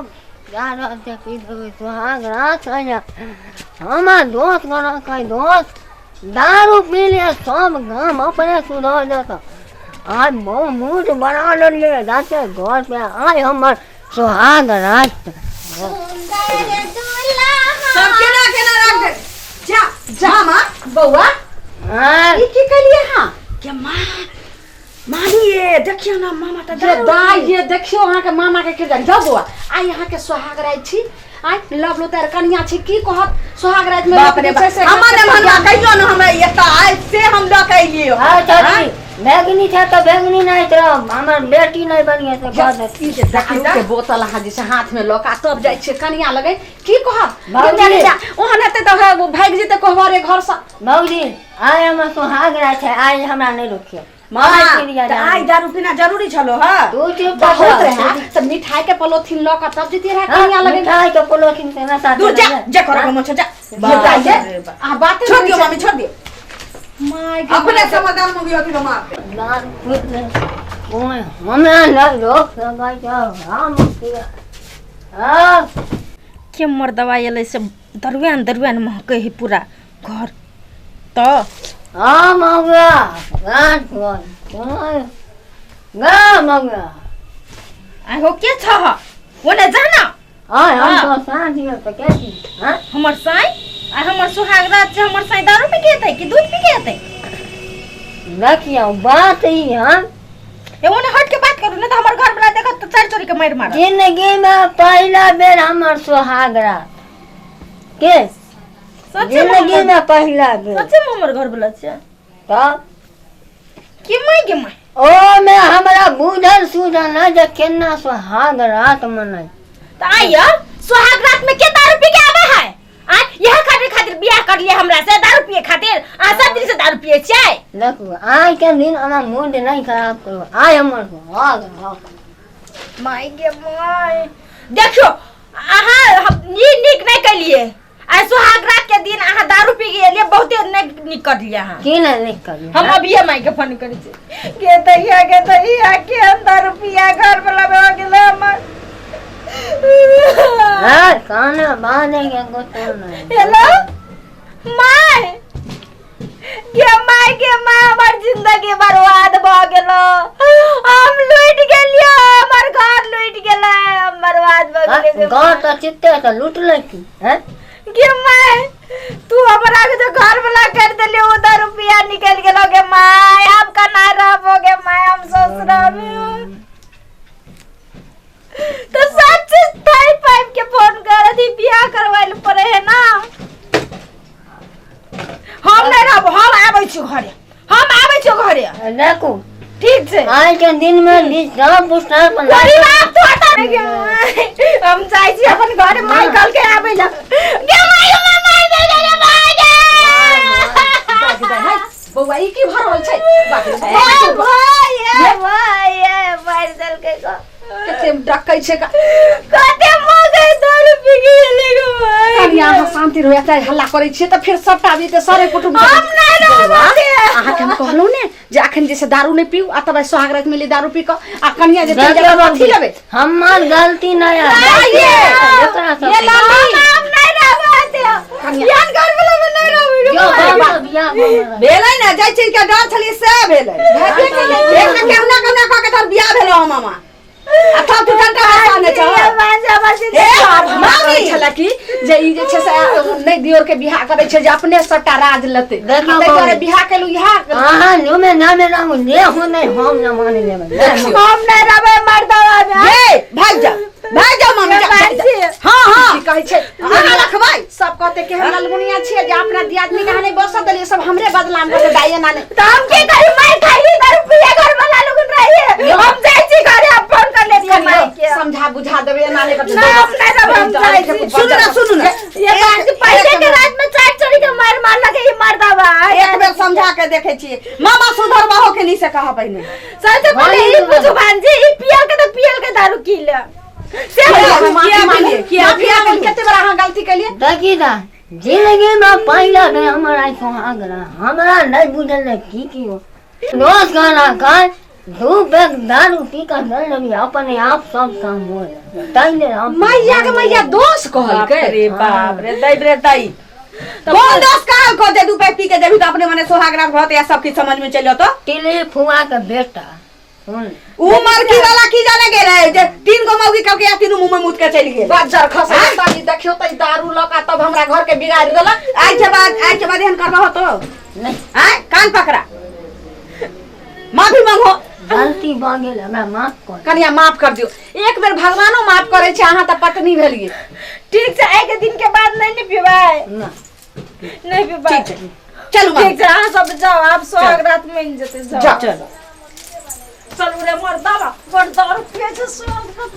हम जा रहल छै पी देबै सुहाग रात है। हमर दोस्त गोरा कहीं दोस्त दारू पी लिअ, सब गाम अपने सुधर जेतऽ। आइ बहुत मूड बना लेलियै, जाते घर पे आइ हमर सुहाग रात। सब केना केना राख दे। जा जा माँ। बौआ। हाँ। ई की केलियै अहाँ? के माँ, मामी ये देखियो ना मामा त ये दाइ ये देखियो अहाँके मामा के के जाओ बौआ, आइ अहाँके सोहाग राति छी, आइ लव लो तार कनिया छी, की कहत सोहाग राति में बाप रे बाप, हमर ने मनवा कहियो न हमरा एता आइ से हम ल के अइलियो। हाँ चाची, बैगनी छै तऽ बैगनी नहि तऽ हमर बेटी नहि बनिए से कह दे। ई जे दारू के बोतल अहाँ जे छै हाथ में लऽ कऽ तब जाइ छियै कनिया लगे, की कहब? भौजी। ओहन हेतै तऽ भागि जेतै कोहबरे घरसँ। भौजी आइ हमर सोहाग राति छै, आइ हमरा नहि रोकियो। मामा, तऽ आइ दारू पीना जरूरी छलो हँ? तू चुप बहुत रहे तऽ मिठाई के पलोथिन लऽ कऽ तब जतियै रहे कनिया लगे। मिठाई के पलोथिन से नशा। दूर जा, जे करऽ के मन छौ जा। अहाँ बात छोड़ दियौ मामी, छोड़ दियौ। My अपने समाधान मुगी होती माँ। दारू पी ले ओए हमरा नहि रोक सकै छौ, हम हाँ। के मर्दवा एलै से दरुआन दरुआन महकै है पूरा घर तऽ। हाँ मौगा गान गा मौगा। आइ हो के छह? ओने जा ना। हाँ हम तो साँझ में तो कैसी हाँ हमर साई आ हमर सुहाग रात से हमर साई दारू पी के एतै कि दूध पी के एतै? देखियौ बात ई हाँ। ए ओने हट के बात करू, नहीं तो हमर घर वाला देखत तो चार चोरी के मार मारत। जिंदगी में पहला बेर हमर सुहाग रात के जिंदगी में पहला बेर। सच्चे में हमर घर वाला छै तब के my के my. ओ में हमरा बुझल सुझल न जे केना सुहाग रात मनाई। त आइया सुहाग रात में के दारू पी के आवे है? आ यह खातिर खातिर बियाह कर लिया हमरा से दारू पिए खातिर? आ सब दिन से दारू पिए छै। देखू आइ के दिन हमरा मूड नहीं खराब करू, आइ हमर सुहाग रात। My गे my, देखियो अहाँ नीक नहीं कैलिए। आ सुहाग रात के दिन अहाँ दारू पी गेलिए, बहुते नहीं नीक कर लिया अहाँ। की नहीं नीक कर? हम अभिये माई के फोन करै छी के दैया के दैया के हम दारू पिया घर वाला भऽ गेलै हमर। हाँ खाना बांधे के गोतो नहीं। हेलो my गे my गे my, हमर जिंदगी बर्बाद भऽ गेलो, हम लूटि गेलियो, हमर घर लूटि गेलै, हम बर्बाद भऽ गेलियै। घर तऽ चित्ते तऽ लूट लै छी हैं? गे my, तू हमरा के जो घर वाला कर देली उधर रुपया निकल गेलो गे my, आब कना रहबो गे my? हम ससुरा में तो सब चीज थाई पाइप के फोन कर थी, बियाह करवाइल पड़े है ना। हम नहीं रहबो, हम आबै छी घरे, हम आबै छी घरे। देखू ठीक छै, आइ के दिन में डिस्टर्ब पुस्टर्ब गरीब आप तो हटा गे my, हम जाइ छी अपन घर, माय कहल के आबै ला गे my, हमरा माय दे गे my गे। बौआ ई की भऽ रहल छै? बाप रे ए भाई, ए भाई, ए मार देलकै गो। कते डकै छै कते मगे दारू पी गेलै गो भाई। कनिया अहाँ शांति रहू, एते हल्ला करै छियै तऽ फेर सबटा आबि जेतै सरे कुटुम्ब। हम नहि रहब। अहाँके हम कहलहुँ ने जे अखन जे से दारू नहि पीउ, आ तब आइ सोहाग राति मिली दारू पी कऽ आ कनिया जे चलि जायत कथी लेबै? हमर गलती नहीं है। एकरा सब ये लाली। हम नहि रहब एते, एहन घर वाला में नहि रहब। जो बाबा बियाह भऽ भेलै ने, जाहि चीज के डर छलियै सएह भेलै। एक तऽ केहुना केहुना कऽ के तोहर बियाह भेलौ हँ मामा, आ तब तू टंटा बसाने छह। हे मामी छलै कि जे ई जे छै से नहि दियोर के बियाह करै छै जे अपने सबटा राज लेतै, देखियौ ताहि दुआरे बाबू। बियाह केलहुँ इएह। अहाँ नुमे नामे रहू ने हो नहीं हम न मान लेबै। हम नहि रहबै मर्दवा में। हे भाग जा, भाग जा मामी, जा, जा, जा। हाँ हाँ की कहै छै? अहाँ रखबै। सब कहते कि हम ललमुनिया छियै जे अपना दियादनी के अहाँ नहि बसऽ देलियै, सब हमरे बदनाम करते दाइ एना नहि। तऽ हम की करी? मार खाई दारू पिए घर वाला लोगन रहिए। हम जाइ छी घरे, हम फोन कर लेलियै माय के। समझा बुझा देबै, एना नहि करतै। नहि, हम नहि रहबै, हम जाइ छी। सुनू ना, सुनू ना। ये बात पहिले के रात में चार चोरी के मार मार लगे ई मर्दवा। एक बेर समझा के देखै छियै, मामा सुधरबहो के नहीं से कह पहिने। सबसे पहिले ई पूछू भांजी, ई पियल के तऽ पियल के दारू की ले से माफी किया मांगू, केलियै? किया माफी मांगू, कते बेर अहाँ गलती केलियै? देखी दा जिंदगी में पहला बेर हमर आइ सोहाग रहा, हमरा नहीं बुझल रहे की की हो। दोस्त कहला कर दू पैक दारू पी कऽ चलि जेबही अपने आप सब काम हो जाए ताहि लेल हम मैया के मैया दोष कहलकै बाप रे बाप रे दै रे दै कौन दोस्त कहल को दे दू पैक पी के देबी तो अपने मने सोहाग रात भत या सब किछ समझ में चलि जतो। तिली फुआ के बेटा सुन। ऊ मरकी वाला की जाने गेल रहे जे तीन गो मौगी कब के या तीनू मुंह में मुत के चलि गेल। बज्जर खसै तनी देखियो त ई दारू लऽ कऽ तब हमरा घर के बिगाड़ देलक। आइ के बाद एहन करबा हो तो नहीं। आय कान पकड़ा माफी मांगो। गलती भऽ गेल, हमरा माफ कर। कनिया माफ कर दियो, एक बेर भगवानो माफ करै छै, अहाँ तऽ पत्नी भेलियै। ठीक छै, आइ के दिन के बाद नहीं ने पीबै। ना। नहीं पीबै। ठीक छै, चलू मामी। ठीक छै, अहाँ सब जाओ, आब सोहाग रात मिल जेतै, जाओ। जाओ। चलू रे मर्दाबा, बड़ दारू पियै छै सोहाग रात।